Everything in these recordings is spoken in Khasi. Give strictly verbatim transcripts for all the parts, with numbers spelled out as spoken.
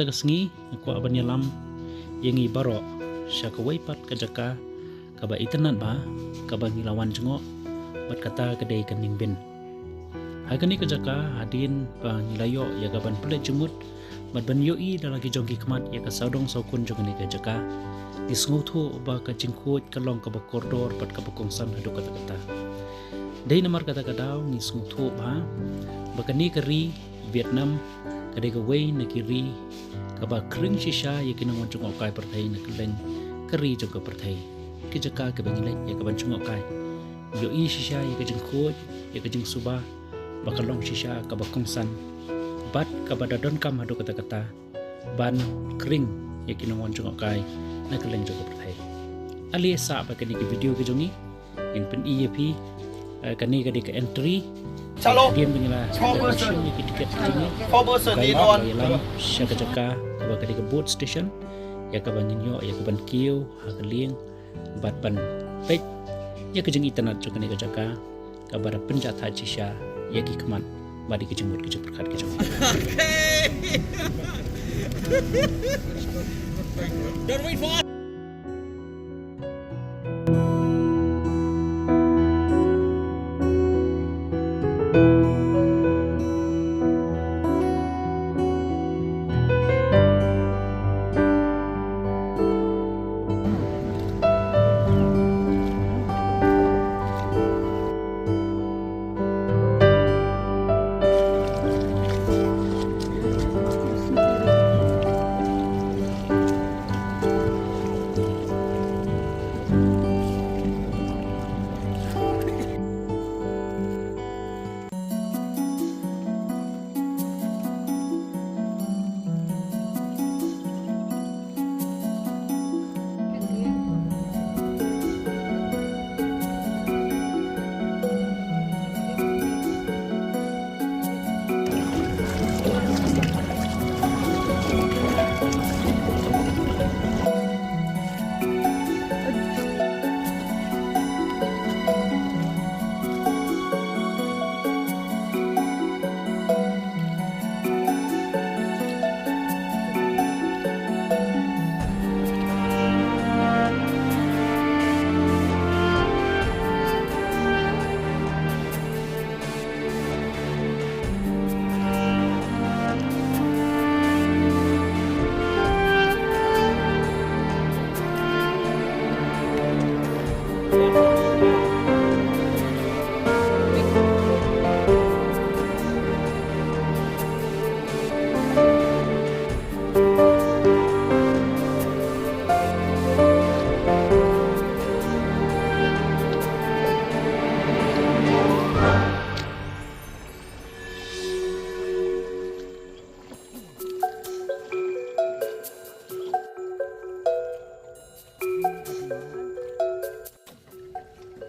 Kata ka sngi nga kwah ban ïalam ïa ngi baroh sha kawei pat ka jaka kaba itynnad bha, kaba ngi la wan jngoh, bad kata ka dei ka Ningbin. Ha kane ka jaka, hadien ba ngi la ïoh ïa kaban pynleit jingmut bad ban ïohi da la ki jong ki khmat ïa ka sawdong sawkun jong kane ka jaka, ngi sngewthuh ba ka jingkhuid ka long kaba kordor bad kaba kongsan haduh katta katta. Dei namar kata ka daw ngi sngewthuh bha ba kane ka ri Vietnam ka dei kawei na ki ri kaba khring shisha ïa ki nongwan jngohkai pyrthei na kylleng ka ri jong ka pyrthei. Ka jaka kaba ngi leit ïa kaban jngohkai, ïohi shisha ïa ka jingkhuid, ïa ka jingsuba, ba ka long shisha kaba kongsan bad kaba da donkam haduh katta katta ban khring ïa ki nongwan jngohkai na kylleng jong ka pyrthei. Ale sah ba kane ka video ka jong ngi ngin pyni ïa phi. Eh, kane ka dei ka entry. Chalo. Hadien ba ngi la shim ïa ki tiket ka jong ngi, four person, ka ïalam sha ka jaka kaba ka dei ka boat station, ïa kaba ngin ïoh ïa kaban kiew ha ka lieng bad ban peit ïa ka jingitynnad jong kane ka jaka kaba da pynjah thait shisha ïa ki khmat bad ïa ki jingmut ki jingpyrkhat ki jong ngi. Don't wait for us.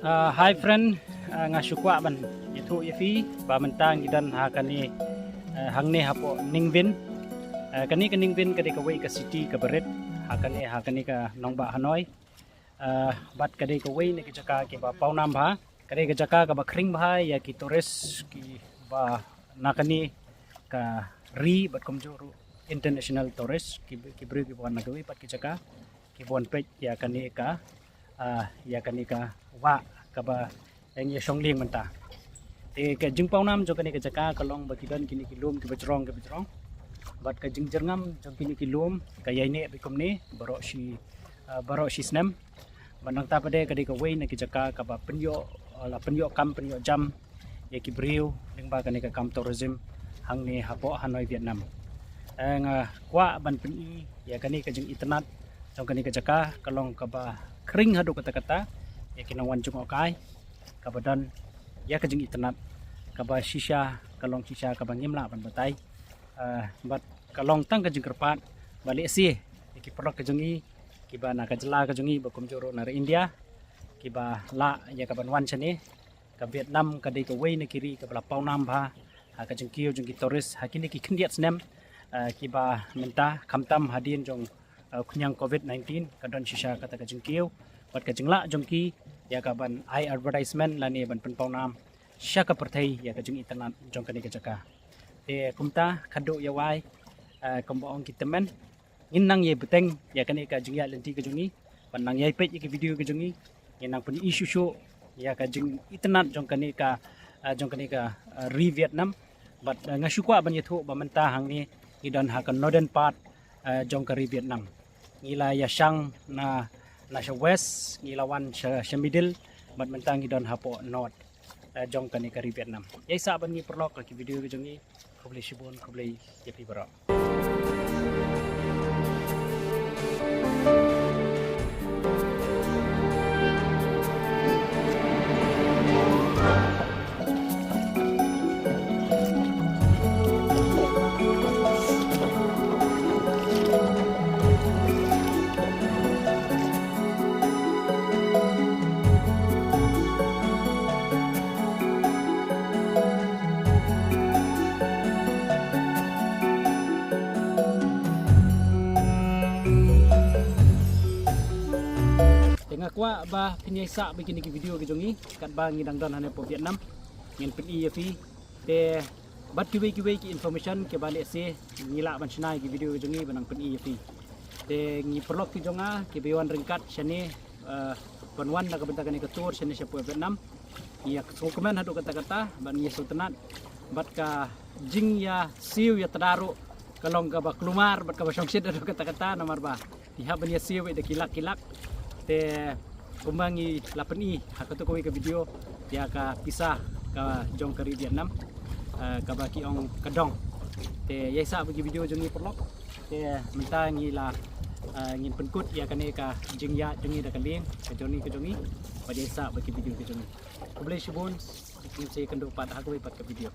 Ah, hi friend, ah, nga shu kwah ban ïathuh ïa phi ba mynta ngi don ha kane, eh, hangne hapoh Ninh Binh. Eh, kane ka Ninh Binh ka dei kawei ka city kaba rit ha kane, ha kane ka nongbah Hanoi. Eh, bad ka dei kawei na ki jaka kiba pawnam bha. Ka dei ka jaka kaba khring bha ïa ki tourist kiba na kane ka ri bad kumjuh ruh international tourist ki, ki briew kiba wan na kawei pat ki jaka kiba wan peit ïa kane ka, ah, ïa kane ka wah kaba ngi ïa shong lieng mynta. Te ka jingpawnam jong kane ka jaka ka long ba ki don kine ki lum kiba jrong kiba jrong. Bad ka jingjyrngam jong kine ki lum ka ïaineh beit kumne baroh shi, ah, baroh shi snem. Bad nangta pat de ka dei kawei na ki jaka kaba pynïoh, ah, la pynïoh kam pynïoh jam ïa ki briew lyngba kane ka kam tourism hangne hapoh Hanoi, Vietnam. Eh, nga kwah ban pyni ïa kane ka jingitynnad jong kane ka jaka ka long kaba khring haduh katta katta ïa ki nongwan jngohkai, kaba don ïa ka jingitynnad kaba shisha, ka long shisha kaba ngim lah ban batai. Eh, bad ka long tang ka jingkyrpad ba lehse ïa ki paralok ka jong ngi kiba na ka jylla ka jong ngi bad kumjuh ruh na ri India kiba lah ïa kaban wan shane. Ka Vietnam ka dei kawei na ki ri kaba la pawnam bha ha ka jingkiew jong ki tourist ha kine ki khyndiat snem, eh, kiba mynta, khamtam hadien jong, eh, khñiang covid nineteen, ka don shisha kata ka jingkiew bad ka jinglah jong ki ïa kaban ai advertisement lane ban pynpawnam sha ka pyrthei ïa ka jingitynnad jong kane ka jaka. Te kumta khadduh ïa wai, Ah, kumba ong ki tymmen, ngin nang ïai bteng ïa kane ka jingïaid lynti ka jong ngi, ban nang ïai peit ïa ki video ka jong ngi, ngin nang pyni shuh shuh ïa ka jingitynnad jong kane ka, ah, jong kane ka, ah, ri Vietnam. Bad, ah, nga shu kwah ban ïathuh ba mynta hangne ngi don ha ka northern part, ah, jong ka ri Vietnam. Ngi la ïa shang na, na sha west, ngi la wan sha, sha middle, bad mynta ngi don hapoh north, eh, jong kane ka ri Vietnam. Ïa sa ban ngi paralok ha ki video ka jong ngi. Khublei shibun, khublei ïa phi baroh. Te nga kwah ba phin ïai sah bad kine ki video ki jong ngi, katba ngi dang don hangne hapoh Vietnam. Ngin pyni ïa phi. Te bad kiwei kiwei ki information kiba lehse ngi lah ban shna ïa ki video ki jong ngi ban nang pyni ïa phi. Te ngi paralok ki jong nga kiba wan ryngkat shane, eh, ban wan na ka bynta kane ka tour shane shapoh Vietnam. Ngi ïa sngewkmen haduh katta katta bad ngi ïa sngewtynnad bad ka jingïasiew ïa tdar ruh ka long kaba kulmar bad kaba shongshit haduh katta katta, namar ba ngi hap ban ïasiew da ki lak ki lak. Te kumba ngi la pyni ha kato kawei ka video ïa ka pisa ka jong ka ri Vietnam, eh, kaba ki ong ka dong. Te ïa sa bad ki video jong ngi paralok. Te mynta ngi la, eh, ngin pynkut ïa kane ka jingïaid jong ngi da ka lieng ka journey ka jong ngi. Bad ïa sa bad ki video ka jong ngi. Khublei shibun. Ngin sa ïakynduh pat ha kawei pat ka video.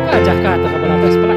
Ka jaka ta ka bala best pala.